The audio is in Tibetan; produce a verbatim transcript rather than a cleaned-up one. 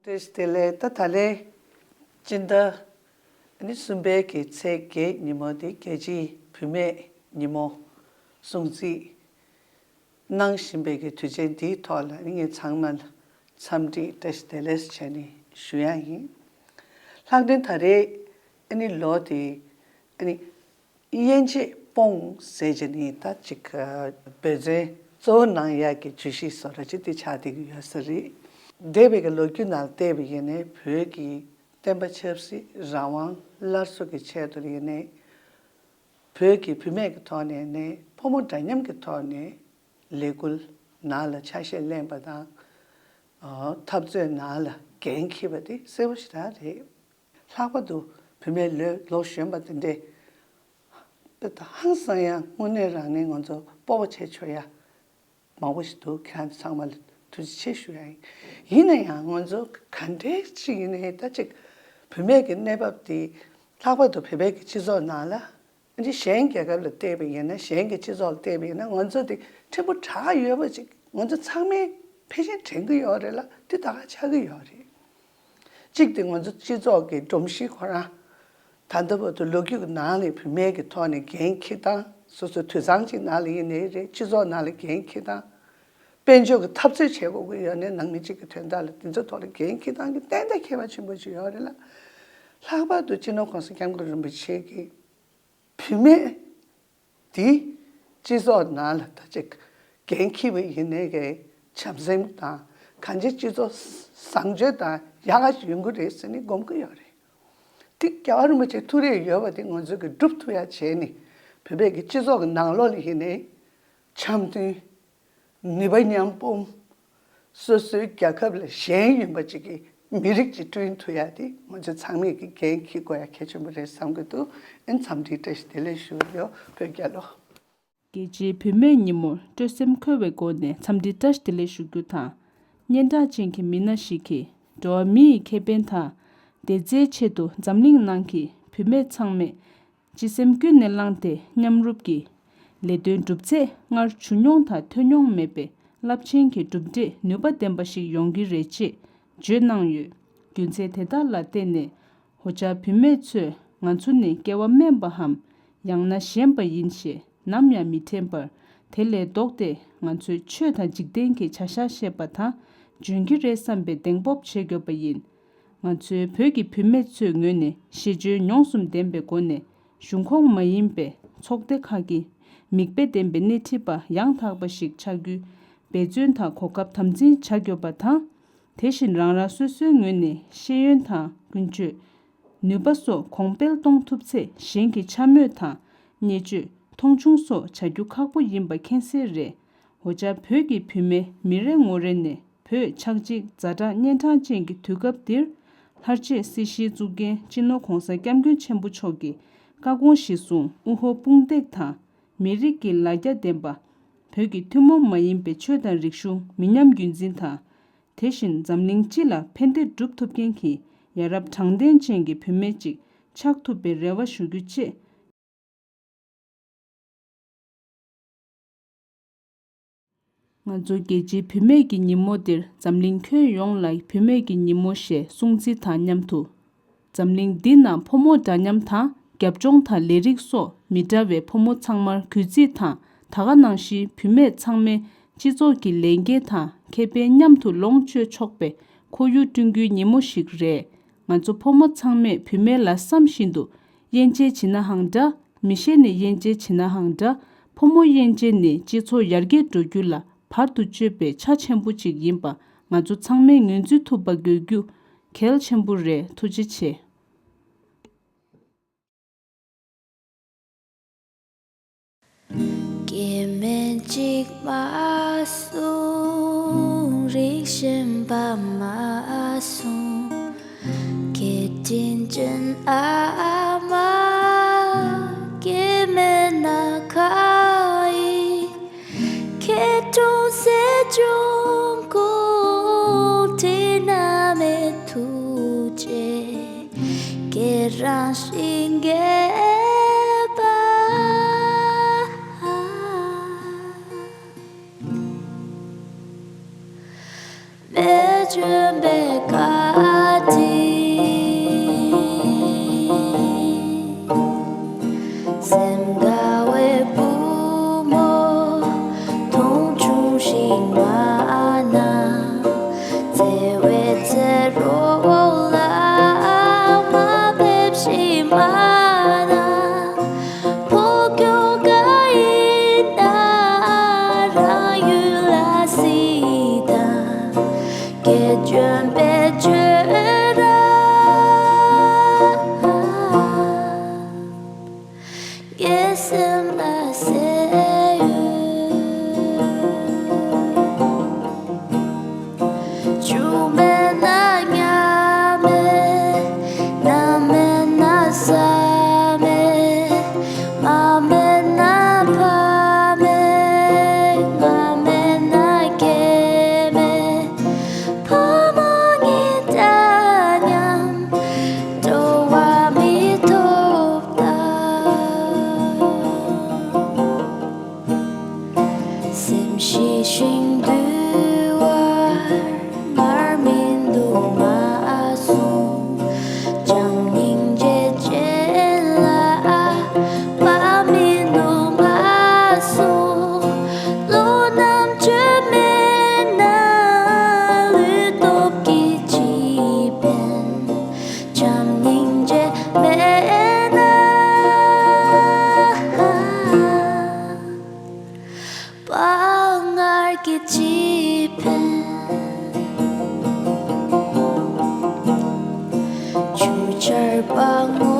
བཀྲ་ཤིས་བདེ་ལེགས། ད་ད་ལན་སྤྱི་ཟླ་ཨ་ནི་གསུམ་པའི་གི་ཚེས་བརྒྱད་ཉིན་མོ་འདི་རྒྱལ་སྤྱིའི་བུད་མེད་ཉིན་མོ་སྲུང་བརྩི་གནང་བཞིན་པའི་གི་དུས་ཆེན་འདིའི་ཐོག་ལ་ཨ་ནི་ངས་ཚང་མ་ལ་འཚམས་འདྲི་བཀྲ་ཤིས་བདེ་ལེགས་བྱས་ནས་ཞུ་ཡ་ཡིན། ལྷག་དོན་ད་རེས་ཨ་ནི་ལོ་དེ་ཨ་ནི་དབྱེ་འབྱེད་སྤོང་ཟེར་བྱས་ནས་ད་ཅིག་འབད་བརྩོན་གཙོ་བོ་གནང་ཡག་གི་བརྗོད་གཞི་བཟོ་འདྲ་ཅིག་དེ་ཆགས་བསྡད་ཀྱི་ཡོད་ས་རེད། འདས་པའི་གི་ལོ་རྒྱུས་ནང་བལྟས་པ་ཡིན་ནའི་བོད་ཀྱི་བསྟན་པ་ཆབ་སྲིད་རང་དབང་སླར་གསོ་གི་ཆེད་དུ་ཡིན་ནའི་བོད་ཀྱི་བུད་མེད་ཀྱི་ཐོག་ནས་ནས་ཕོ་མོ་འདྲ་མཉམ་གྱི་ཐོག་ནས་ལས་འགུལ་ནང་ལ་ཆ་ཤས་ལེན་པ་དང་འཐབ་རྩོད་ནང་ལ་འགན་འཁྱེར་བ་དེ་གསལ་པོ་ཞེ་དྲག་རེད། ལྷག་པར་དུ་བུད་མེད་ལོ་ལོ་གཞོན་པ་དེ་འདྲས་དཔེ་ད་ཧང་སང་ཡང་དངོས་གནས་རང་ནས་ང་ཚོ་སྤོབས་པ་བྱེད་ཆོག་ཡ་མང་པོ་ཞིག་འདུག་ཁྱེད་ཚང་མ་ལ་ཐུགས་རྗེ་ཆེ་ཞུ་ཡ་ཡིན། ཡིན་ན་ཡང་ང་ཚོ་ག་འདྲས་ཞིག་ཡིན་ནའི་ད་ཅིག་བུད་མེད་ཀྱི་གནས་བབ་དེ་ལྷག་པར་དུ་བོད་པའི་གི་སྤྱི་ཚོགས་ནང་ལ་འདི་གཞན་རྒྱལ་ཁབ་ལ་བལྟས་པ་ཡིན་ན་གཞན་གྱི་སྤྱི་ཚོགས་ལ་བལྟས་པ་ཡིན་ན་ང་ཚོ་དེ་ཕྲན་བུ་དྲག་ཡོད་པ་ཅིག་ང་ཚོ་ཚང་མས་ཕལ་ཆེར་དྲན་གྱི་ཡོད་རེད་ལ་འདི་ད་ག་ཆགས་ཀྱི་ཡོད་རེད། གཅིག་དེ་ང་ཚོ་སྤྱི་ཚོགས་ཀྱི་སྒྲོམ་གཞི་ཁོ་རང་ད་ལྟ་བར་དུ་ལོ་རྒྱུས་ཀྱི་ནང་ནས་བུད་མེད་ཀྱི་ཐོག་ནས་འགན་འཁྱེར་སྟངས་སོ་སོའི་དུད་ཚང་གཅིག་ནང་ལ་ཡིན་ནའི་རེད། སྤྱི་ཚོགས་ནང་ལ་འགན་འཁྱེར་སྟངས་དཔལ་འབྱོར་གྱི་འཐབ་རྩོད་བྱེད་དགོས་ཀྱི་ཡོད་ནའི་ནང་མི་གཅིག་གི་དོན་དག་ལ་དེ་ཚོ་ཐོག་ལ་འགན་འཁྱེར་སྟངས་ཀྱི་ཏན་ཏན་ཁྱད་པར་ཆེན་པོ་ཅིག་ཡོད་རེད་ལ། ལྷག་པར་དུ་སྤྱི་ནོར་གོང་ས་སྐྱབས་མགོན་རིན་པོ་ཆེ་གིས་བུད་མེད་དེ་སྤྱི་ཚོགས་ནང་ལ་ད་ཅིག་འགན་འཁྱེར་བ་ཡིན་ནའི་གི་བྱམས་སེམས་དང་གང་ཅི་སྤྱི་ཚོགས་བཟང་སྤྱོད་དང་ཡག་ག་ཡོང་གི་རེད་ཟེར་ནས་སྒོམ་གི་ཡོད་རེད། དེ་རྒྱལ་བ་རིན་པོ་ཆེ་ཐུགས་རེ་ཡོད་པ་དེ་ང་ཚོས་གི་སྒྲུབ་ཐུབ་ཡ་བྱས་ནས་བོད་པའི་གི་སྤྱི་ཚོགས་ཀྱི་ནང་ལོགས་ལ་ཡིན་ནའི་འཆམ་མཐུན། ནུས་པ་མཉམ་སྤུངས། སོ་སོའི་རྒྱལ་ཁབ་ལ་ཞེན་ཡོད་པ་ཅིག་གི་མི་རིགས་ཅིག་བསྐྲུན་ཐུབ་ཡ་དེ་ང་ཚོ་ཚང་མས་ཀྱི་འགན་འཁྱེར་དགོས་ཡ་གལ་ཆེན་པོ་རེད་བསམ་གྱི་འདུག་ཨ་ནི་འཚམས་འདྲིའི་བཀྲ་ཤིས་བདེ་ལེགས་ཞུ་གི་ཡོད། བོད་རྒྱལ་ལོ། རྒྱལ་སྤྱིའི་བུད་མེད་ཉིན་མོར་སྤྲོ་སེམས་འཁོལ་བའི་སྒོ་ནས་འཚམས་འདྲིའི་བཀྲ་ཤིས་བདེ་ལེགས་ཞུ་རྒྱུ་དང་། སྙན་གྲགས་ཅན་གྱི་མི་སྣ་ཞིག་གིས་འགྲོ་བ་མི་ཡི་ཁེ་ཕན་དང་བདེ་རྩའི་ཆེད་དུ་འཛམ་གླིང་ནང་གི་བུད་མེད་ཚང་མས། ཅི་སེམས་ཀུན་ནས་བསླངས་ཏེ་མཉམ་རུབ་ཀྱིས་ལས་དོན་བསྒྲུབས་ཚེ་སྔར་བྱུང་མྱོང་དང་ཐོས་མྱོང་མེད་པའི་རླབས་ཆེན་གྱི་གྲུབ་འབྲས་ནུས་པ་ལྡན་པ་ཞིག་ཡོང་གི་རེད་ཅེས་བརྗོད་གནང་ཡོད། རྒྱུ་མཚན་དེ་དག་ལ་བརྟེན་ནས་འུ་ཅག་བུད་མེད་ཚོས་ང་ཚོ་ནི་སྐྱེ་བ་དམན་པའམ་ཡང་ན་ཞན་པ་ཡིན་ཞེས་ནམ་ཡང་མི་དྲན་པར་དེ་ལས་ལྡོག་སྟེ་ང་ཚོས་ཆོས་དང་འཇིག་རྟེན་གྱི་བྱ་གཞག་བཤད་པ་དང་འཇོན་གྱི་རེད་བསམ་པའི་གདེང་སྤོབས་བྱེད་དགོས་པ་ཡིན། ང་ཚོའི་བོད་ཀྱི་བུད་མེད་ཚོའི་ངོས་ནས་ཤེས་འཇོན་མྱོང་གསུམ་ལྡན་པའི་སྒོ་ནས་གཞུང་ཁོངས་མ་ཡིན་པའི་ཚོགས་སྡེ་ཁག་གི་མིག་དཔེ་ལྡན་པའི་སྣེ་ཁྲིད་པ་ཡང་དག་པ་ཞིག་ཆགས་རྒྱུའི་འབད་བརྩོན་དང་གོ་སྐབས་དམ་འཛིན་བྱ་དགོས་པ་དང་། དེ་བཞིན་རང་རང་སོ་སོའི་ངོས་ནས་ཤེས་ཡོན་དང་ཀུན་སྤྱོད། ནུས་པ་སོགས་གོང་སྤེལ་གཏོང་ཐུབ་ཚེ་གཞན་གྱི་འཕྱ་སྨོད་དང་བརྙས་བཅོས་མཐོང་ཆུང་སོགས་བྱ་རྒྱུ་ཁག་པོ་ཡིན་པ་མཁྱེན་གསལ་རེད། འུ་ཅག་བོད་ཀྱི་བུད་མེད་མི་རེ་ངོ་རེ་ནས་བོད་ཆགས་འཇིག་ཛ་དྲག་གཉན་འཕྲང་ཅན་གྱི་དུས་སྐབས་འདིར་ལྷར་བཅས་སྲིད་ཞིའི་གཙུག་རྒྱན་སྤྱི་ནོར་གོང་ས་སྐྱབས་མགོན་ཆེན་པོ་མཆོག་གི་བཀའ་དགོངས་གཞིར་བཟུང་དབུ་འོག་དཔུང་འདེགས་དང་མི་རིགས་ཀྱི་ལ་རྒྱ་ལྡན་པ། བོད་ཀྱི་ཐུན་མོང་མ་ཡིན་པའི་ཆོས་དང་རིག་གཞུང་མི་ཉམས་རྒྱུན་འཛིན་དང་། དེ་བཞིན་འཛམ་གླིང་སྤྱི་ལ་ཕན་བདེ་སྒྲུབ་ཐུབ་མཁན་གྱི་ཡ་རབས་དྲང་བདེན་ཅན་གྱི་བུད་མེད་ཅིག་ཆགས་ཐུབ་པའི་རེ་བ་ཞུ་རྒྱུ་བཅས། ང་ཚོ་རྒྱལ་སྤྱིའི་བུད་མེད་ཀྱི་ཉིན་མོ་འདིར་འཛམ་གླིང་ཁྱོན་ཡོངས་ལ་བུད་མེད་ཀྱི་ཉིན་མོ་ཞེས་སྲུང་བརྩི་དང་མཉམ་དུ། འཛམ་གླིང་འདི་ན་ཕོ་མོ་འདྲ་མཉམ་དང་རྒྱབ་ལྗོངས་དང་ལས་རིགས་སོགས་མི་འདྲ་བའི་ཕོ་མོ་ཚང་མར་གུས་བརྩི་དང་ད་ག་ནང་བཞིན་བུད་མེད་ཚང་མས་སྤྱི་ཚོགས་ཀྱི་ལས་འགན་དང་ཁེ་ཕན་མཉམ་དུ་ལོངས་སྤྱོད་ཆོག་པའི་ཁོར་ཡུག་བསྐྲུན་རྒྱུའི་ཉིན་མོ་ཞིག་རེད། ང་ཚོ་ཕོ་མོ་ཚང་མས་བུད་མེད་ལ་བསམ་བཞིན་དུ་དབྱེ་འབྱེད་བྱེད་ནའང་འདྲ། མི་ཤེས་ནས་དབྱེ་འབྱེད་བྱེད་ནའང་འདྲ། ཕོ་མོ་དབྱེ་འབྱེད་ནི་སྤྱི་ཚོགས་ཡར་རྒྱས་འགྲོ་རྒྱུ་ལ་བར་དུ་གཅོད་པའི་ཆ་ཆེན་པོ་ཅིག་ཡིན་པ་ང་ཚོ་ཚང་མས་ངོས་འཛིན་ཐུབ་པ་དགོས་རྒྱུ་གལ་ཆེན་པོ་རེད། ཐུགས་རྗེ་ཆེ། སྐྱེ་དམན་གཅིག་མ་གསུངས། རིགས་ཞན་པ་མ་གསུངས། སྐད་འཕྲིན་ཅན་ཨ་མ་སྐྱེ་དམན་ན་ཁ་ཡི། ཁེ་གྲོང་ཟས་སྦྱོང་ཀུན་བྲིས་ན་མེད་ཐུགས་རྗེ། ཁྱེད་རང་ཞིག་འགྱེད་པ། མེ་ལྕེ་འབེབས་ཀ་ཆར་པ་ངོ་